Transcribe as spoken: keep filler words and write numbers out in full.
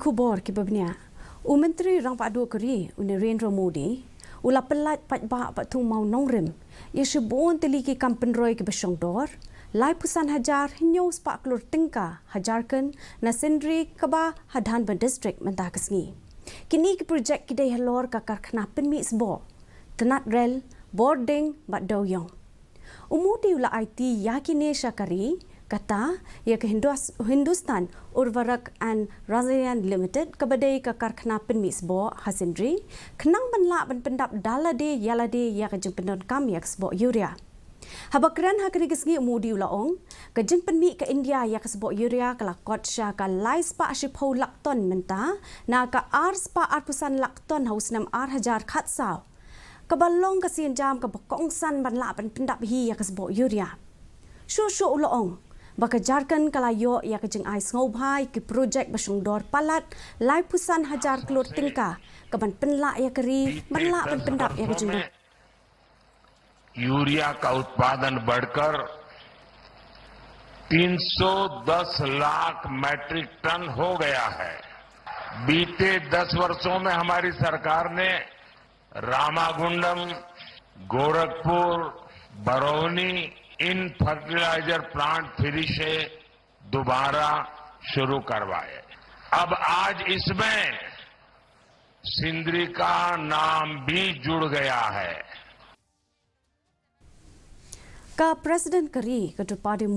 Khubor kiba bniah. U Myntri Rangbah Duh ka ri, u Narendra Modi, u la pyllait paidbah ba thung Mawnongrim ïa shibun tylli ki kam pynroi kiba shongdor, laiphew san hajar hynñiew spah klur tyngka ha Jharkhand na Sindri kaba ha Dhanbad District mynta ka sngi. Kine ki projek ki dei halor ka karkhana pynmih sboh, tnat rel, bording bad dewiong. U Modi u la aiti ïa kine sha ka ri, kata ïa ka Hindus-, Hindustan Urvarak and Rasayan Limited, kaba dei ka karkhana pynmih sboh ha Sindri, khnang ban lah ban pyndap da lade ïa lade ïa ka jingpyndonkam ïa ka sboh urea. Haba kren ha kane ka sngi, u Modi u la ong, ka jingpynmih ka India ïa ka sboh urea ka la kot sha ka lai spah shiphew lak ton mynta na ka ar spah arphew san lak ton ha u snem ar hajar khatsaw, kaba long ka sienjam kaba kongsan ban lah ban pyndap hi ïa ka sboh urea. Shuh shuh u la ong ba ka Jharkhand ka la ïoh ïa ka jingai sngewbha ïa ki projek ba shongdor palat laiphew san hajar klur tyngka, kaban pynlah ïa ka ri ban lah ban pyndap ïa ka jingdon. यूरिया का उत्पादन बढ़कर तीन सौ दस लाख मीट्रिक टन हो गया है। बीते दस वर्षों में हमारी सरकार ने रामागुंडम, गोरखपुर, बरौनी इन फर्टिलाइजर प्लांट फिर से दोबारा शुरू करवाए। अब आज इसमें सिंद्री का नाम भी जुड़ गया है। Ka President ka ri, ka Droupadi